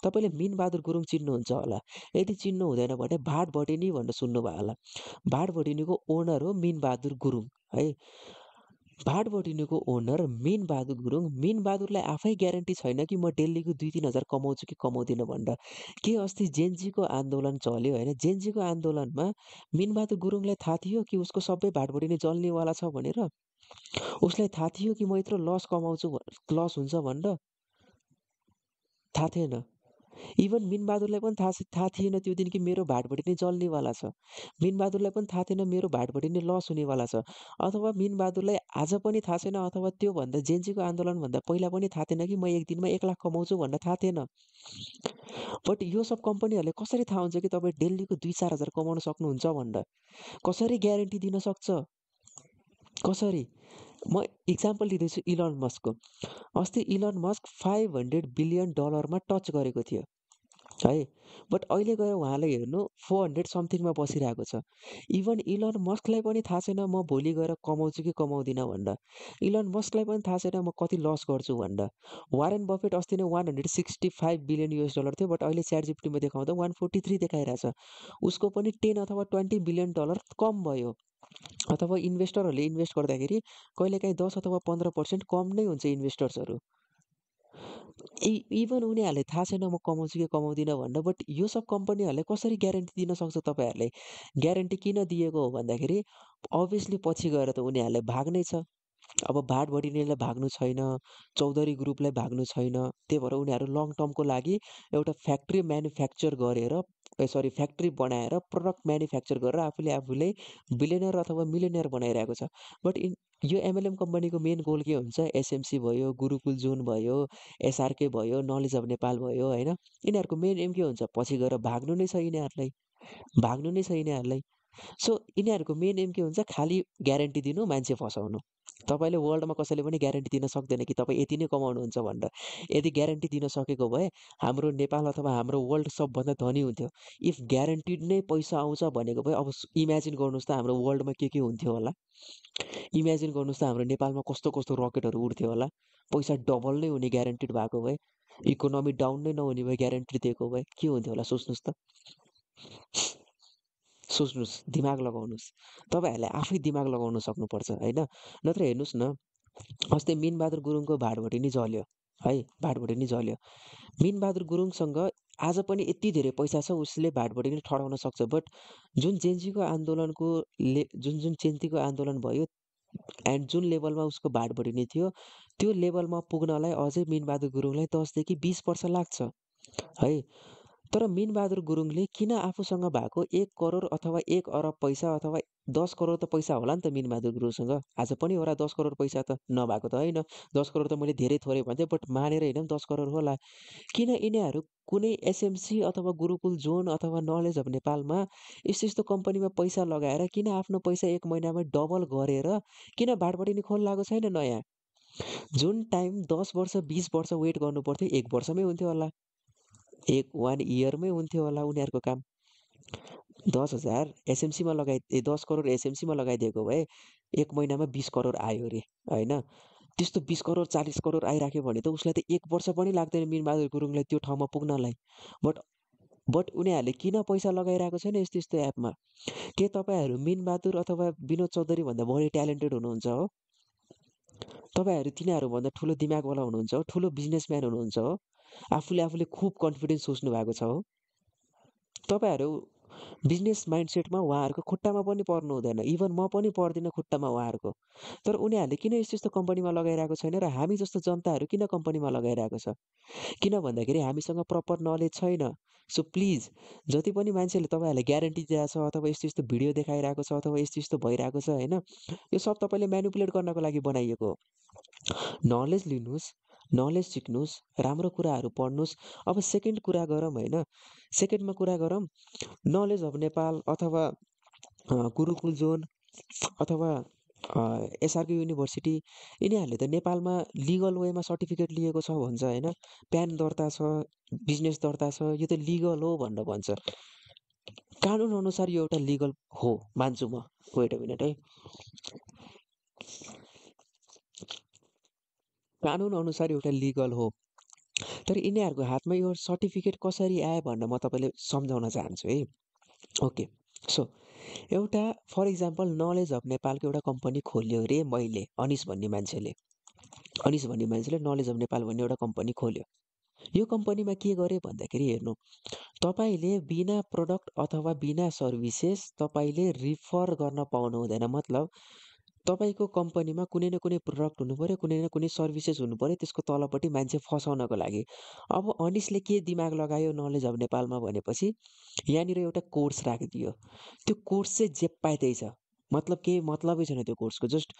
तपाईँले मिनबहादुर गुरुङ चिन्नुहुन्छ होला, यदि चिन्नु हुँदैन भने भाटभटिनी भनेर सुन्नुभयो होला। भाटभटिनीको ओनर हो मिनबहादुर गुरुङ है। भाटभटिनीको ओनर मिनबहादुर गुरुङ, मिनबहादुरलाई आफै ग्यारेन्टी छैन कि म डेलीको 2-3 हजार कमाउँछु कि कमाउँदिनँ भनेर। के अस्ति जेनजीको आन्दोलन चल्यो होइन, जेनजीको आन्दोलनमा मिनबहादुर गुरुङलाई थाहा थियो कि उसको सबै भाटभटिनी जल्नेवाला छ भनेर? उसलाई थाहा थियो कि म यत्रो लस कमाउँछु, लस हुन्छ भनेर? थाहा थिएन। इभन मिनबहादुरलाई पनि थाहा थिएन त्यो दिन कि मेरो भाटभटिनी जल्नेवाला छ। मिनबहादुरलाई पनि थाहा थिएन मेरो भाटभटिनी लस हुनेवाला छ। अथवा मिनबहादुरलाई आज पनि थाहा छैन अथवा त्योभन्दा जेनजीको आन्दोलनभन्दा पहिला पनि थाहा थिएन कि म एक दिनमा 1 लाख कमाउँछु भनेर थाहा थिएन। बट यो सब कम्पनीहरूले कसरी थाहा हुन्छ कि तपाईँ डेलीको 2-4 हजार कमाउन सक्नुहुन्छ भनेर? कसरी ग्यारेन्टी दिन सक्छ? कसरी? म इक्जाम्पल लिँदैछु इलन मस्कको। अस्ति इलन मस्क $500 बिलियन टच गरेको थियो है। बट अहिले गएर उहाँलाई हेर्नु 400 समथिङमा बसिरहेको छ। इभन इलन मस्कलाई पनि थाहा छैन म भोलि गएर कमाउँछु कि कमाउँदिनँ भनेर। इलन मस्कलाई पनि थाहा छैन म कति लस गर्छु भनेर। वारेन बफेट अस्ति नै $165 बिलियन थियो, बट अहिले च्याट जिपिटीमा देखाउँदा 143 देखाइरहेछ। उसको पनि 10 अथवा $20 बिलियन कम भयो। अथवा इन्भेस्टरहरूले इन्भेस्ट गर्दाखेरि कहिलेकाहीँ 10 अथवा 15% कम नै हुन्छ इन्भेस्टर्सहरू। इभन उनीहरूले थाहा छैन म कमाउँछु कि कमाउँदिनँ भनेर। बट यो सब कम्पनीहरूले कसरी ग्यारेन्टी दिन सक्छ तपाईँहरूले? ग्यारेन्टी किन दिएको हो भन्दाखेरि अभियसली पछि गएर त उनीहरूलाई भाग्नै छ। अब भाटभटिनीलाई भाग्नु छैन, चौधरी ग्रुपलाई भाग्नु छैन। त्यही भएर उनीहरू लङ टर्मको लागि एउटा फ्याक्ट्री म्यानुफ्याक्चर गरेर फ्याक्ट्री बनाएर प्रडक्ट म्यानुफ्याक्चर गरेर आफूले बिलियनर अथवा मिलियनर बनाइरहेको छ। बट यो एमएलएम कम्पनीको मेन गोल के हुन्छ? एसएमसी भयो, गुरुकुल जोन भयो, एसआरके भयो, नलेज अफ नेपाल भयो होइन, यिनीहरूको मेन एम के हुन्छ? पछि गएर भाग्नु नै छ यिनीहरूलाई। भाग्नु नै छ यिनीहरूलाई। सो यिनीहरूको मेन एम के हुन्छ, खालि ग्यारेन्टी दिनु, मान्छे फसाउनु। तपाईँले वर्ल्डमा कसैले पनि ग्यारेन्टी दिन सक्दैन कि तपाईँ यति नै कमाउनुहुन्छ भनेर। यदि ग्यारेन्टी दिन सकेको भए हाम्रो नेपाल अथवा हाम्रो वर्ल्ड सबभन्दा धनी हुन्थ्यो। इफ ग्यारेन्टिड नै पैसा आउँछ भनेको भए अब इमेजिन गर्नुहोस् त हाम्रो वर्ल्डमा के हुन्थ्यो होला। इमेजिन गर्नुहोस् त हाम्रो नेपालमा कस्तो कस्तो रकेटहरू उड्थ्यो होला। पैसा डबल नै हुने ग्यारेन्टिड भएको भए, इकोनोमी डाउन नै नहुने भए, ग्यारेन्टी दिएको भए के हुन्थ्यो होला सोच्नुहोस् त। सोच्नुहोस्, दिमाग लगाउनुहोस्। तपाईँहरूले आफै दिमाग लगाउन सक्नुपर्छ होइन। नत्र हेर्नुहोस् न, अस्ति मिनबहादुर गुरुङको भाडभोटी नि जल्यो है, भाडभोटी नि जल्यो। मिनबहादुर गुरुङसँग आज पनि यति धेरै पैसा छ, उसले भाटबढी नै ठडाउन सक्छ। बट जुन जेन्जीको आन्दोलनको जुन जेन्जीको आन्दोलन भयो एन्ड जुन लेभलमा उसको भाटबढी नै थियो, त्यो लेभलमा पुग्नलाई अझै मिनबहादुर गुरुङलाई 10 देखि 20 वर्ष लाग्छ है। तर मिनबहादुर गुरुङले किन आफूसँग भएको 1 करोड अथवा 1 अरब पैसा अथवा 10 करोड त पैसा होला नि त मिनबहादुर गुरुङसँग, आज पनि होला 10 करोड पैसा त, नभएको त होइन। 10 करोड त मैले धेरै थोरै भन्थेँ, बट मानेर हिँडौँ 10 करोड होला। किन यिनीहरू कुनै एसएमसी अथवा गुरुकुल जोन अथवा नलेज अफ नेपालमा यस्तो यस्तो कम्पनीमा पैसा लगाएर किन आफ्नो पैसा 1 महिनामै डबल गरेर किन भाटबढी नि खोल्न लागेको छैन नयाँ? जुन टाइम 10 वर्ष 20 वर्ष वेट गर्नु पर्थ्यो, 1 वर्षमै हुन्थ्यो होला, 1 इयरमै हुन्थ्यो होला उनीहरूको काम। 10,000 एसएमसीमा 10 करोड एसएमसीमा लगाइदिएको भए 1 महिनामा 20 करोड आयो अरे होइन। त्यस्तो 20 करोड 40 करोड आइराख्यो भने त उसलाई त 1 वर्ष पनि लाग्दैन मिनबहादुर गुरुङलाई त्यो ठाउँमा पुग्नलाई। बट बट उनीहरूले किन पैसा लगाइरहेको छैन यस्तो यस्तो एपमा? के तपाईँहरू मिनबहादुर अथवा विनोद चौधरीभन्दा बढी ट्यालेन्टेड हुनुहुन्छ हो? तपाईँहरू तिनीहरूभन्दा ठुलो दिमागवाला हुनुहुन्छ हो, ठुलो बिजनेसम्यान हुनुहुन्छ हो, आफूले खुब कन्फिडेन्स सोच्नु भएको छ हो। तपाईँहरू बिजनेस माइन्डसेटमा उहाँहरूको खुट्टामा पनि पर्नु हुँदैन। इभन म पनि पर्दिनँ खुट्टामा उहाँहरूको। तर उनीहरूले किन यस्तो यस्तो कम्पनीमा लगाइरहेको छैन र हामी जस्तो जनताहरू किन कम्पनीमा लगाइरहेको छ? किन भन्दाखेरि हामीसँग प्रपर नलेज छैन। सो प्लिज, जति पनि मान्छेले तपाईँहरूलाई ग्यारेन्टी दिएको छ अथवा यस्तो यस्तो भिडियो देखाइरहेको छ अथवा यस्तो यस्तो भइरहेको छ होइन, यो सब तपाईँले म्यानिपुलेट गर्नको लागि बनाइएको हो। नलेज लिनुहोस्, नलेज सिक्नुहोस्, राम्रो कुराहरू पढ्नुहोस्। अब सेकेन्ड कुरा गरौँ होइन, सेकेन्डमा कुरा गरौँ नलेज अफ नेपाल अथवा गुरुकुल जोन अथवा एसआरके युनिभर्सिटी, यिनीहरूले त नेपालमा लिगल वेमा सर्टिफिकेट लिएको छ भन्छ होइन। प्यान दर्ता छ, बिजनेस दर्ता छ, यो त लिगल हो भनेर भन्छ। कानुन अनुसार यो एउटा लिगल हो मान्छु म। वेट अ मिनट है, कानुन अनुसार एउटा लिगल हो। तर यिनीहरूको हातमा यो सर्टिफिकेट कसरी आयो भनेर म तपाईँले सम्झाउन चाहन्छु है। ओके, सो एउटा फर इक्जाम्पल नलेज अफ नेपालको एउटा कम्पनी खोल्यो अरे मैले, अनिस भन्ने मान्छेले नलेज अफ नेपाल भन्ने एउटा कम्पनी खोल्यो। यो कम्पनीमा के गरे भन्दाखेरि हेर्नु, तपाईँले बिना प्रडक्ट अथवा बिना सर्भिसेस तपाईँले रिफर गर्न पाउनु हुँदैन। मतलब तपाईँको कम्पनीमा कुनै न कुनै प्रडक्ट हुनु पऱ्यो, कुनै न कुनै सर्भिसेस हुनु पऱ्यो, त्यसको तलपट्टि मान्छे फसाउनको लागि। अब अनिसले के दिमाग लगायो नलेज अफ नेपालमा भनेपछि यहाँनिर एउटा कोर्स राखिदियो। त्यो कोर्स चाहिँ जे पाए त्यही छ, मतलब केही मतलबै छैन त्यो कोर्सको। जस्ट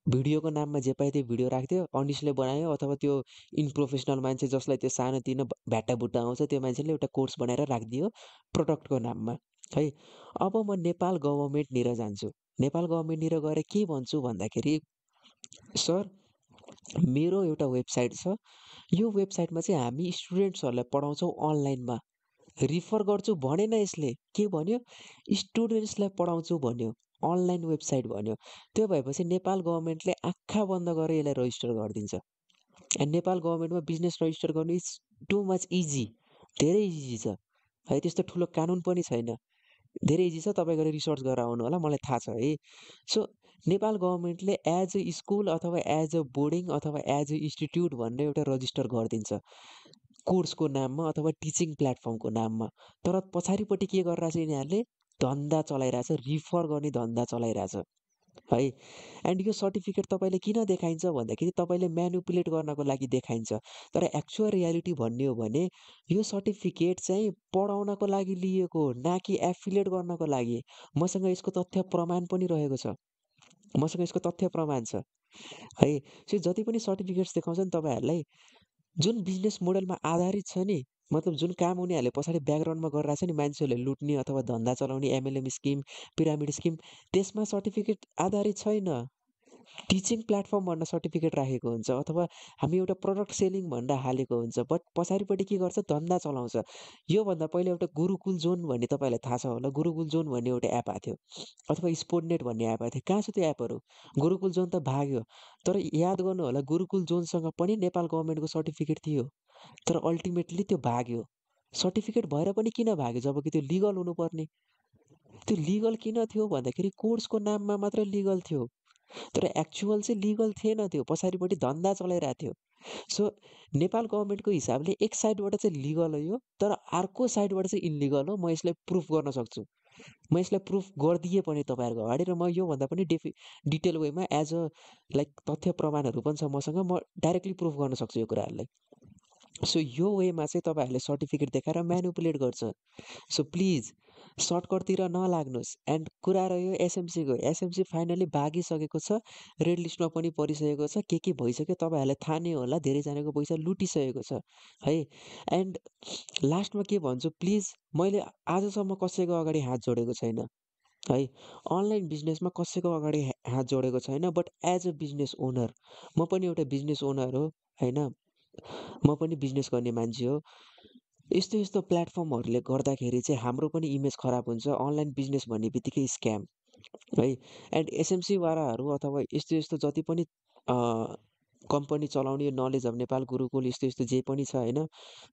भिडियोको नाममा जे पाए त्यही भिडियो राखिदियो, अनिसले बनायो अथवा त्यो इनप्रोफेसनल मान्छे जसलाई त्यो सानोतिनो भ्याटाभुट्टा आउँछ त्यो मान्छेले एउटा कोर्स बनाएर राखिदियो प्रडक्टको नाममा है। अब म नेपाल गभर्मेन्टनिर जान्छु, नेपाल गभर्मेन्टनिर गएर के भन्छु भन्दाखेरि, सर मेरो एउटा वेबसाइट छ, यो वेबसाइटमा चाहिँ हामी स्टुडेन्ट्सहरूलाई पढाउँछौँ अनलाइनमा, रिफर गर्छु भनेन यसले। के भन्यो? स्टुडेन्ट्सलाई पढाउँछु भन्यो, अनलाइन वेबसाइट भन्यो। त्यो भएपछि नेपाल गभर्मेन्टले आँखा बन्द गरेर यसलाई रजिस्टर गरिदिन्छ। एन्ड नेपाल गभर्मेन्टमा बिजनेस रजिस्टर गर्नु इज टु मच इजी, धेरै इजी छ है। त्यस्तो ठुलो कानुन पनि छैन, धेरै इजी छ। तपाईँ गएर रिसर्च गरेर आउनु होला, मलाई थाहा छ है। सो नेपाल गभर्मेन्टले एज अ स्कुल अथवा एज अ बोर्डिङ अथवा एज अ इन्स्टिट्युट भनेर एउटा रजिस्टर गरिदिन्छ कोर्सको नाममा अथवा टिचिङ प्लेटफर्मको नाममा। तर पछाडिपट्टि के गरिरहेछ यिनीहरूले? धन्दा चलाइरहेछ, रिफर गर्ने धन्दा चलाइरहेछ है। एन्ड यो सर्टिफिकेट तपाईँले किन देखाइन्छ भन्दाखेरि तपाईँले म्यानिपुलेट गर्नको लागि देखाइन्छ। तर एक्चुअल रियालिटी भन्ने हो भने यो सर्टिफिकेट चाहिँ पढाउनको लागि लिएको हो, न कि एफिलिएट गर्नको लागि। मसँग यसको तथ्य प्रमाण पनि रहेको छ, मसँग यसको तथ्य प्रमाण छ है। सो जति पनि सर्टिफिकेट्स देखाउँछ नि तपाईँहरूलाई, जुन बिजनेस मोडलमा आधारित छ नि मतलब जुन काम उनीहरूले पछाडि ब्याकग्राउन्डमा गरिरहेछ नि मान्छेहरूले लुट्ने अथवा धन्दा चलाउने एमएलएम स्किम, पिरामिड स्किम त्यसमा सर्टिफिकेट आधारित छैन। टिचिङ प्लेटफर्म भनेर सर्टिफिकेट राखेको हुन्छ अथवा हामी एउटा प्रडक्ट सेलिङ भनेर हालेको हुन्छ बट पछाडिपट्टि के गर्छ धन्दा चलाउँछ। योभन्दा पहिला एउटा गुरुकुल जोन भन्ने तपाईँहरूलाई थाहा छ होला, गुरुकुल जोन भन्ने एउटा एप आएको थियो अथवा स्पोर्टनेट भन्ने एप आएको थियो। कहाँ छ त्यो एपहरू? गुरुकुल जोन त भाग्यो। तर याद गर्नु होला गुरुकुल जोनसँग पनि नेपाल गभर्मेन्टको सर्टिफिकेट थियो, तर अल्टिमेटली त्यो भाग्यो। सर्टिफिकेट भएर पनि किन भाग्यो जबकि त्यो लिगल हुनुपर्ने? त्यो लिगल किन थियो भन्दाखेरि कोर्सको नाममा मात्र लिगल थियो, तर एक्चुअल चाहिँ लिगल थिएन, त्यो पछाडिपट्टि धन्दा चलाइरहेको थियो। सो नेपाल गभर्मेन्टको हिसाबले एक साइडबाट चाहिँ लिगल हो यो, तर अर्को साइडबाट चाहिँ इल्लिगल हो। म यसलाई प्रुफ गर्न सक्छु, म यसलाई प्रुफ गरिदिएँ पनि तपाईँहरूको अगाडि, र म योभन्दा पनि डिटेल वेमा एज अ लाइक तथ्य प्रमाणहरू पनि छ मसँग, म डाइरेक्टली प्रुफ गर्न सक्छु यो कुराहरूलाई। सो यो वेमा चाहिँ तपाईँहरूले सर्टिफिकेट देखाएर म्यानिपुलेट गर्छ। सो प्लिज सर्टकटतिर नलाग्नुहोस्। एन्ड कुरा रह्यो एसएमसीको, एसएमसी फाइनली भागिसकेको छ, रेड लिस्टमा पनि परिसकेको छ, के भइसक्यो तपाईँहरूलाई थाहा नै होला, धेरैजनाको पैसा लुटिसकेको छ है। एन्ड लास्टमा के भन्छु, प्लिज मैले आजसम्म कसैको अगाडि हात जोडेको छैन है, अनलाइन बिजनेसमा कसैको अगाडि हात जोडेको छैन, but as a business owner म पनि एउटा बिजनेस ओनर हो होइन, म पनि बिजनेस गर्ने मान्छे हो। यस्तो यस्तो प्लेटफर्महरूले गर्दाखेरि चाहिँ हाम्रो पनि इमेज खराब हुन्छ। अनलाइन बिजनेस भन्ने बित्तिकै स्क्याम है। एन्ड एसएमसीवालाहरू अथवा यस्तो यस्तो जति पनि कम्पनी चलाउने नलेज अफ नेपाल, गुरुकुल, यस्तो यस्तो जे पनि छ होइन,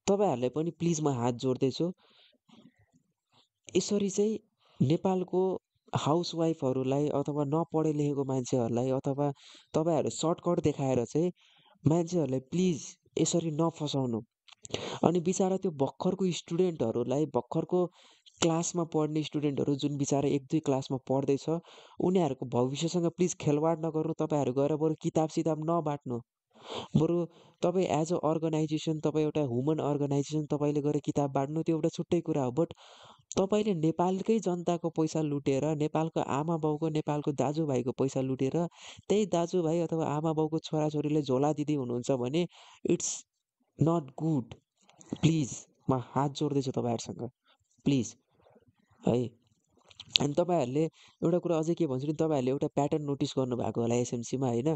तपाईँहरूलाई पनि प्लिज म हात जोड्दैछु। यसरी चाहिँ नेपालको हाउसवाइफहरूलाई अथवा नपढे लेखेको मान्छेहरूलाई अथवा तपाईँहरू सर्टकट देखाएर चाहिँ मान्छेहरूलाई प्लिज यसरी नफसाउनु। अनि बिचरा त्यो भर्खरको स्टुडेन्टहरूलाई, भर्खरको क्लासमा पढ्ने स्टुडेन्टहरू जुन बिचरा 1-2 क्लासमा पढ्दैछ, उनीहरूको भविष्यसँग प्लिज खेलवाड नगर्नु। तपाईँहरू गएर बरु किताब नबाट्नु, बरु तपाईँ एज अ अर्गनाइजेसन, तपाईँ एउटा ह्युमन अर्गनाइजेसन, तपाईँले गएर किताब बाँड्नु त्यो एउटा छुट्टै कुरा हो। बट तपाईँले नेपालकै जनताको पैसा लुटेर, नेपालको आमा बाउको, नेपालको दाजुभाइको पैसा लुटेर त्यही दाजुभाइ अथवा आमा बाउको छोराछोरीले झोला दिँदै हुनुहुन्छ भने इट्स नट गुड। प्लिज म हात जोड्दैछु तपाईँहरूसँग, प्लिज है। अनि तपाईँहरूले एउटा कुरा अझै के भन्छु नि, तपाईँहरूले एउटा प्याटर्न नोटिस गर्नुभएको होला एसएमसीमा होइन,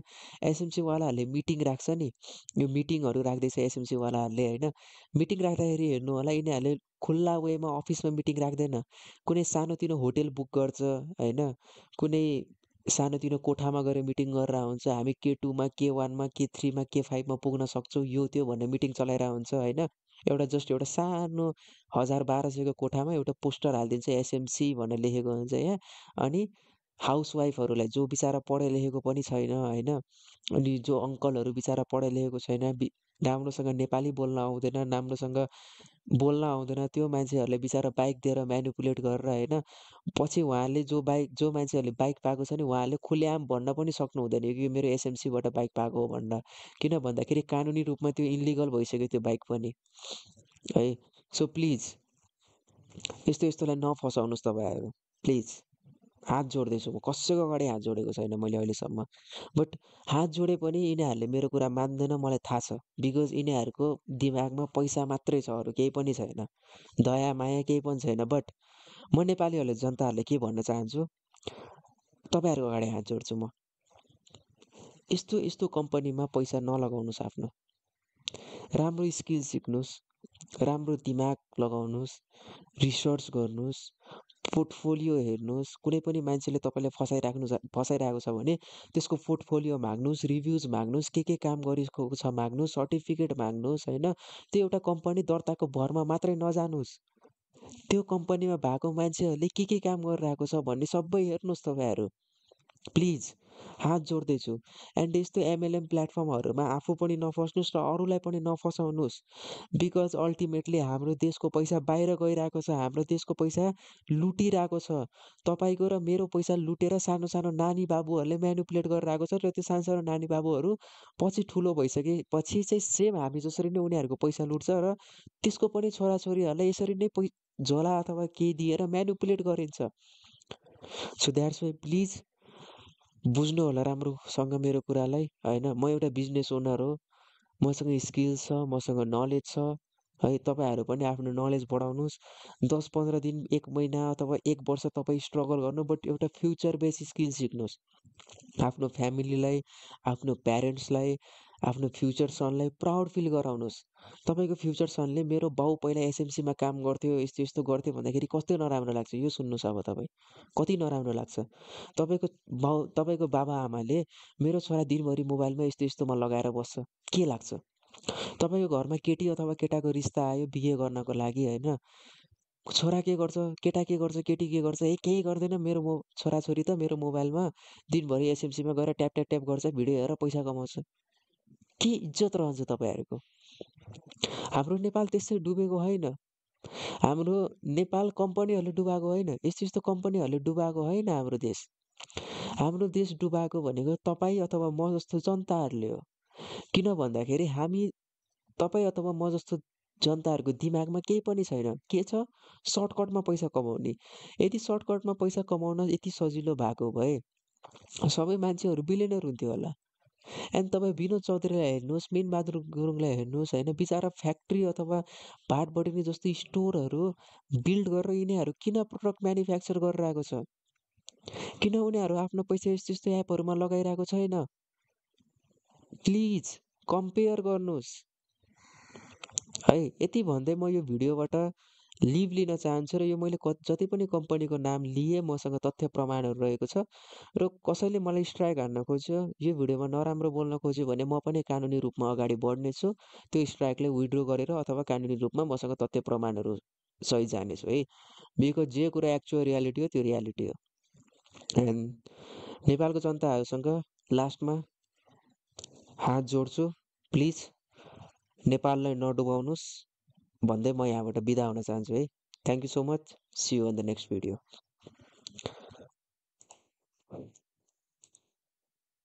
एसएमसीवालाहरूले मिटिङ राख्छ नि, यो मिटिङहरू राख्दैछ एसएमसीवालाहरूले होइन, मिटिङ राख्दाखेरि हेर्नु होला यिनीहरूले खुल्ला वेमा अफिसमा मिटिङ राख्दैन, कुनै सानोतिनो होटेल बुक गर्छ होइन, कुनै सानोतिनो कोठामा गएर मिटिङ गरेर हुन्छ, हामी K2मा, K1मा, K3मा, K5मा पुग्न सक्छौँ, यो त्यो भनेर मिटिङ चलाइरहेको हुन्छ होइन। एउटा जस्ट एउटा सानो 1000-1200को कोठामा एउटा पोस्टर हालिदिन्छ एसएमसी भनेर लेखेको हुन्छ यहाँ। अनि हाउसवाइफहरूलाई जो बिचरा पढे लेखेको पनि छैन होइन, अनि जो अङ्कलहरू बिचरा पढे लेखेको छैन, राम्रोसँग नेपाली बोल्न आउँदैन, राम्रोसँग बोल्न आउँदैन, त्यो मान्छेहरूले बिचरा बाइक दिएर म्यानिपुलेट गरेर होइन, पछि उहाँले जो मान्छेहरूले बाइक पाएको छ नि उहाँहरूले खुलेआम भन्न पनि सक्नु हुँदैन कि यो मेरो एसएमसीबाट बाइक पाएको हो भनेर, किन भन्दाखेरि कानुनी रूपमा त्यो इलिगल भइसक्यो त्यो बाइक पनि है। सो प्लिज यस्तो यस्तोलाई नफसाउनुहोस् तपाईँहरू, प्लिज हात जोड्दैछु। म कसैको अगाडि हात जोडेको छैन मैले अहिलेसम्म, बट हात जोडे पनि यिनीहरूले मेरो कुरा मान्दैन मलाई थाहा छ, बिकज यिनीहरूको दिमागमा पैसा मात्रै छ, अरू केही पनि छैन, दया माया केही पनि छैन। बट म नेपालीहरूले जनताहरूले के भन्न चाहन्छु, तपाईँहरूको अगाडि हात जोड्छु म, यस्तो यस्तो कम्पनीमा पैसा नलगाउनुहोस् आफ्नो, राम्रो स्किल सिक्नुहोस्, राम्रो दिमाग लगाउनुहोस्, रिसर्च गर्नुहोस्, पोर्टफोलियो हेर्नुहोस्। कुनै पनि मान्छेले तपाईँलाई फसाइरहेको छ भने त्यसको पोर्टफोलियो माग्नुहोस्, रिभ्युज माग्नुहोस्, के काम गरेको छ माग्नुहोस्, सर्टिफिकेट माग्नुहोस् होइन। त्यो एउटा कम्पनी दर्ताको भरमा मात्रै नजानुहोस्, त्यो कम्पनीमा भएको मान्छेहरूले के काम गरिरहेको छ भन्ने सबै हेर्नुहोस् तपाईँहरू, प्लिज हात जोड्दैछु। एन्ड यस्तो एमएलएम प्लेटफर्महरूमा आफू पनि नफस्नुहोस् र अरूलाई पनि नफसाउनुहोस्, बिकज अल्टिमेटली हाम्रो देशको पैसा बाहिर गइरहेको छ, हाम्रो देशको पैसा लुटिरहेको छ। तपाईँको र मेरो पैसा लुटेर सानो सानो नानी बाबुहरूले म्यानिपुलेट गरिरहेको छ, र त्यो सानो सानो नानी बाबुहरू पछि ठुलो भइसकेपछि चाहिँ सेम हामी जसरी नै उनीहरूको पैसा लुट्छ, र त्यसको पनि छोराछोरीहरूलाई यसरी नै झोला अथवा केही दिएर म्यानिपुलेट गरिन्छ। सो द्याट्स वाइ प्लिज बुझ्नु होला राम्रोसँग मेरो कुरालाई होइन। म एउटा बिजनेस ओनर हो, मसँग स्किल्स छ, मसँग नलेज छ, है। तपाईँहरू पनि आफ्नो नलेज बढाउनुहोस्। 10-15 दिन, 1 महिना अथवा 1 वर्ष तपाईँ स्ट्रगल गर्नु, बट एउटा फ्युचर बेस स्किल सिक्नुहोस्। आफ्नो फ्यामिलीलाई, आफ्नो प्यारेन्ट्सलाई, आफ्नो फ्युचर सनलाई प्राउड फिल गराउनुहोस्। तपाईँको फ्युचर सनले मेरो बाउ पहिला एसएमसीमा काम गर्थ्यो, यस्तो-यस्तो गर्थ्यो भन्दाखेरि कस्तो नराम्रो लाग्छ यो सुन्नुहोस् अब तपाईँ। कति नराम्रो लाग्छ। तपाईँको बाबा-आमाले मेरो छोरा दिनभरि मोबाइलमा यस्तो-यस्तोमा लगाएर बस्छ, के लाग्छ? तपाईँको घरमा केटी अथवा केटाको रिस्ता आयो बिहे गर्नको लागि होइन, छोरा के गर्छ, केटा के गर्छ, केटी के गर्छ, केही गर्दैन, मेरो छोराछोरी त मेरो मोबाइलमा दिनभरि एसएमसीमा गएर ट्याप ट्याप ट्याप गर्छ, भिडियो हेरेर पैसा कमाउँछ। के इज्जत रहन्छ तपाईँहरूको? हाम्रो नेपाल त्यसै डुबेको होइन। हाम्रो नेपाल कम्पनीहरूले डुबाएको होइन। यस्तो यस्तो कम्पनीहरूले डुबाएको होइन हाम्रो देश। हाम्रो देश डुबाएको भनेको तपाईँ अथवा म जस्तो जनताहरूले हो। किन भन्दाखेरि तपाईँ अथवा म जस्तो जनताहरूको दिमागमा केही पनि छैन। के छ? सर्टकटमा पैसा कमाउने। यदि सर्टकटमा पैसा कमाउन यति सजिलो भएको भए सबै मान्छेहरू बिलियनर हुन्थ्यो होला। एन्ड तपाईँ विनोद चौधरीलाई हेर्नुहोस्, मिनबहादुर गुरुङलाई हेर्नुहोस् होइन, बिचरा फ्याक्ट्री अथवा भाट बढिने जस्तो स्टोरहरू बिल्ड गरेर यिनीहरू किन प्रडक्ट म्यानुफ्याक्चर गरिरहेको छ? किन उनीहरू आफ्नो पैसा यस्तो यस्तो एपहरूमा लगाइरहेको छैन? प्लिज कम्पेयर गर्नुहोस् है। यति भन्दै म यो भिडियोबाट लिभ लिन चाहन्छु र यो मैले जति पनि कम्पनीको नाम लिएँ मसँग तथ्य प्रमाणहरू रहेको छ र कसैले मलाई स्ट्राइक हान्न खोज्यो, यो भिडियोमा नराम्रो बोल्न खोज्यो भने म पनि कानुनी रूपमा अगाडि बढ्नेछु। त्यो स्ट्राइकलाई विथड्र गरेर अथवा कानुनी रूपमा मसँग तथ्य प्रमाणहरू सहित जानेछु है। बिकज जे कुरा एक्चुअल रियालिटी हो त्यो रियालिटी हो। एन्ड नेपालको जनताहरूसँग लास्टमा हात जोड्छु, प्लिज नेपाललाई नडुबाउनुहोस् भन्दै म यहाँबाट बिदा हुन चाहन्छु है। Thank you so much. See you on the next video.